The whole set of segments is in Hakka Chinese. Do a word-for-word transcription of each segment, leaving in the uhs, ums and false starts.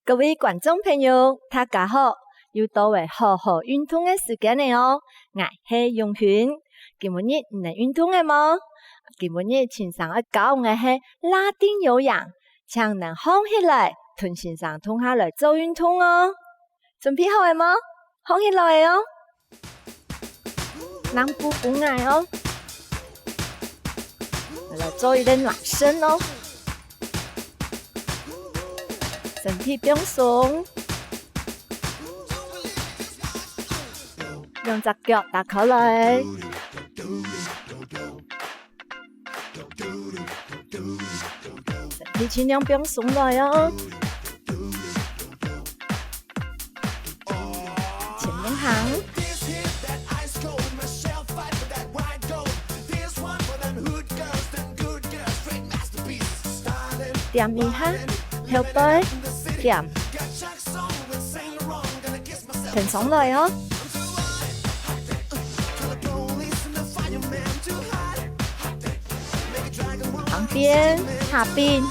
各位觀眾朋友，大家好！又到了好好運動个時間了哦！𠊎係永勳。今晡日你能運動了無？今晡日先生愛教你个係拉丁有氧，請你䟘起來，同先生共下來做運動哦！準備好了無？䟘起來哦！ 躪步分𠊎哦！來做一個暖身哦！身體放鬆，兩隻腳打開來。 身體盡量放鬆來哦！前面行。點一下，後背，點。 挺上來哦！旁邊，下邊，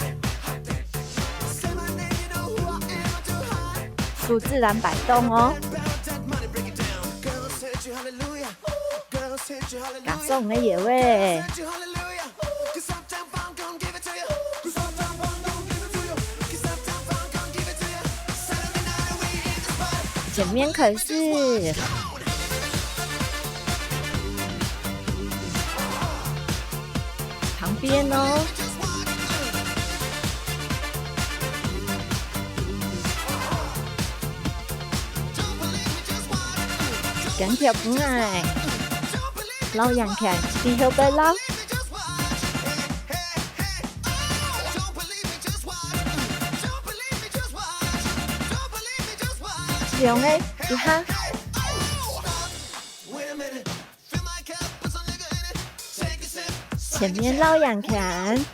手自然擺動哦！加上你个腰仔！ 前面開始。旁邊哦。 肩胛分𠊎，摎羊圈對後背摎。兩个一下。 前面摎羊圈。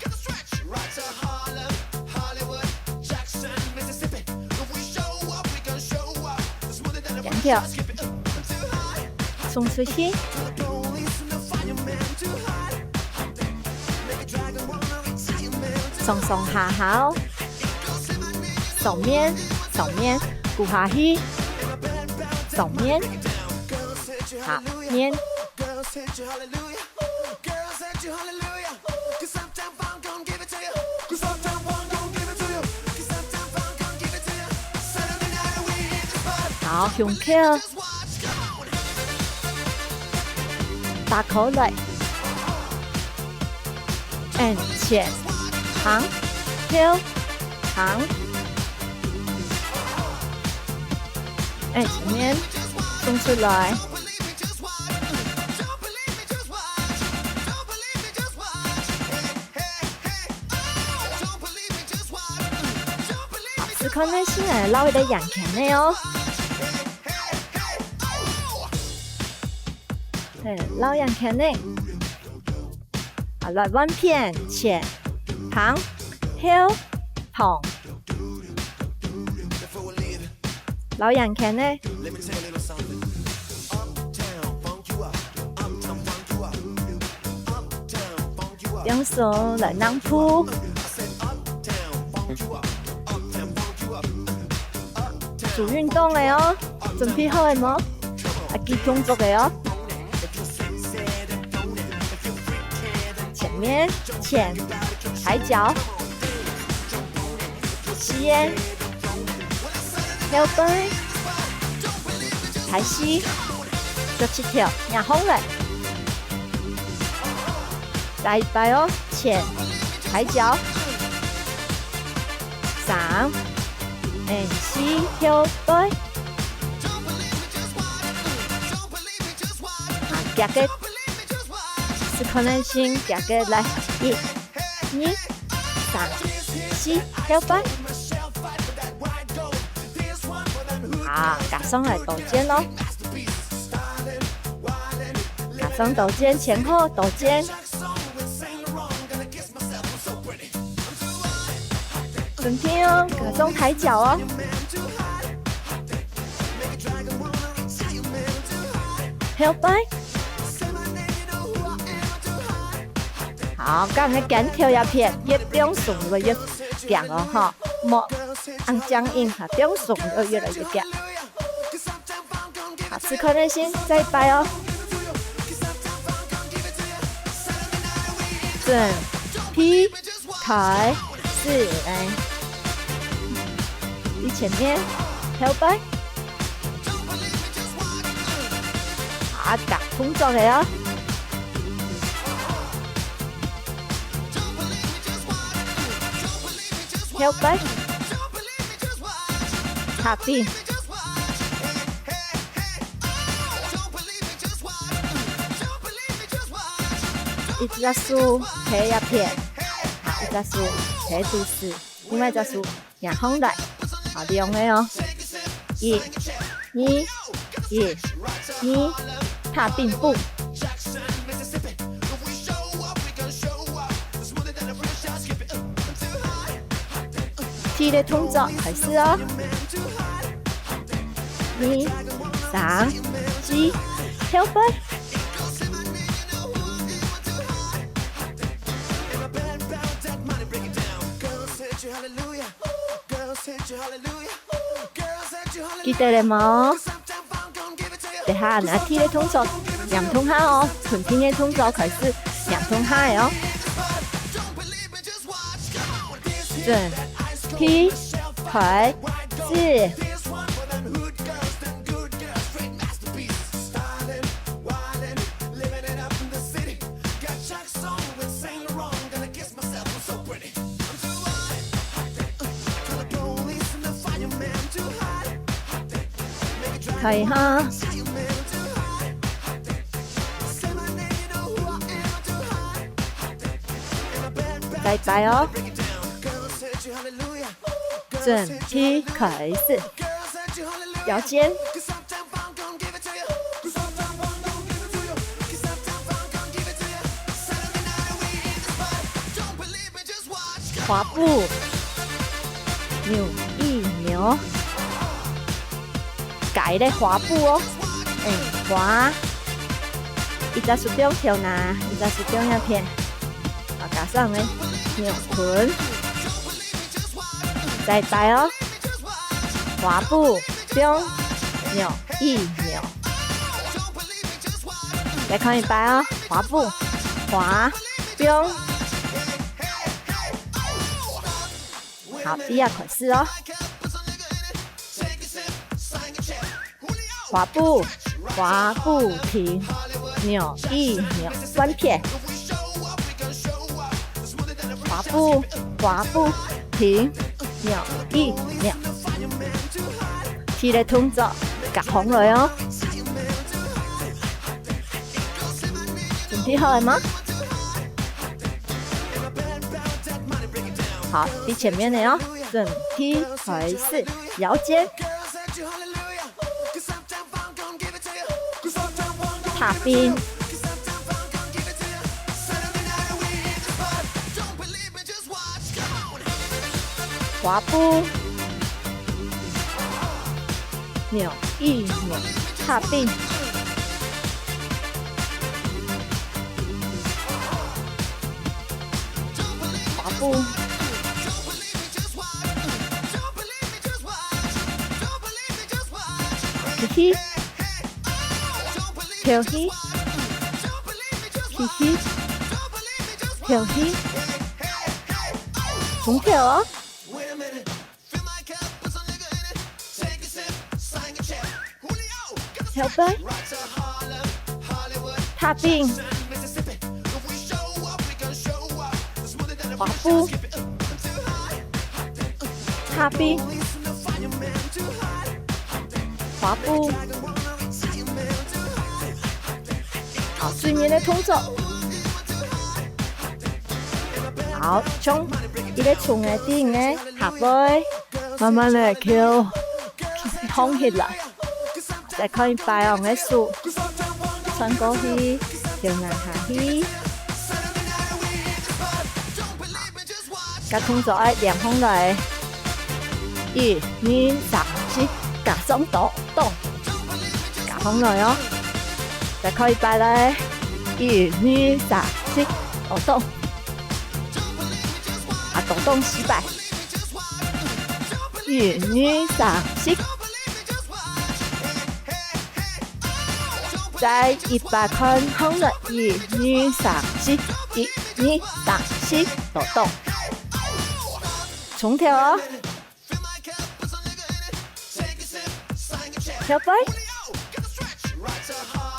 肩胛，送出去。上上下下哦。 上面，上面，跍下去，上面，下面。好，胸口。 打開來。嗯，前，行，後，行。嗯，前面，送出來。 試看呢，先來摎一個羊圈仔哦。嘿，摎羊圈仔。啊，來換片，前，旁，後，旁。 摎羊圈仔。放鬆來躪步。做運動了哦，準備好了無？愛記動作了哦。 前面，前，抬腳，膝蓋，後背，抬膝，腳膝頭，壓䟘來。再一擺哦，前，抬腳，三，嗯，四，後背。 啊，遽个，試看呢，先遽个來，一、二、三、四，後背。啊，加上來倒肩哦。加上倒肩，前後倒肩。 身體哦，加重抬腳哦。後背。好，剛才肩頭這片，越放鬆就會越強哦，吼。莫恁僵硬哈，放鬆就越來越遽。好，試看个先，再一擺哦。準備，開始，來。你前面，後擺。啊，加動作个哦。後擺。 Happy。一隻手提一片，啊，一隻手提肚屎，另外一隻手擎䟘來，啊，兩個哦。一、二、一、二，拍冰棒。 第一個動作開始哦。二、三、四，跳飛。記得了無？等下，拿第一個動作，黏動下哦，從第二個動作開始黏動下个哦。 準備，開始。 看一下。再擺哦。準備開始。腰間。 花布，扭一扭。改个花布哦。嗯，花。一隻手中挑拿，一隻手中一片。啊，加上个扭裙。再擺哦。花布，中，扭一扭。再看一擺哦。花布，花，中。 好，第二開始哦。花布，花布停，扭一扭，換片。花布，花布停，扭一扭。第一個動作，加䟘來哦。準備好了嗎？ 好，在前面个哦，準備開始，腰間。Popping。花布。 扭一扭，popping。花布。吸氣，敨氣，吸氣，敨氣。重跳哦。 後背。Popping。花布。Popping。花布。好，最尾个動作。 好，從一個重个頂个下背，慢慢个敨，放起來。再看一擺哦，个手穿過去，敨拿下去。个動作愛連䟘來。一、二、三、四，加上抖動，加䟘來哦。再看一擺來。一、二、三、四，抖動。 啊，抖動四擺。一、二、三、四。再一百看，項落，一、二、三、四，一、二、三、四，倒動。衝頭哦！跳飛。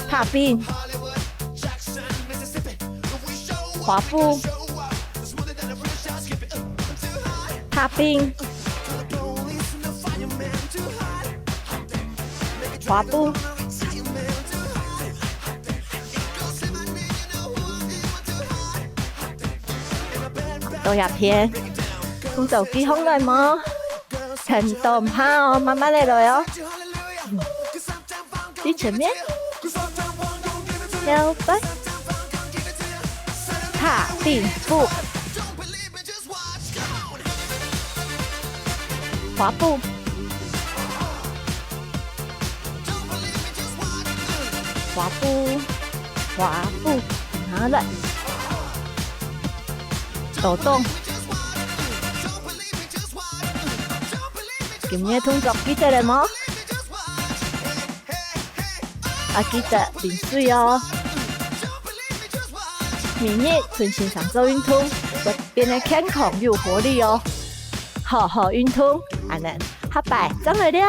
拍冰。 滑步，拍冰，滑步。到這片，動作記好來無？ 前到毋怕哦，慢慢仔來哦。對前面，搖擺，踏並步，滑步，滑步，滑步，好了，抖动。 今日動作記得了無？啊，記得啉水哦。每日同先生做運動，會變得健康有活力哦。好好運動，恁仔，下擺正來尞。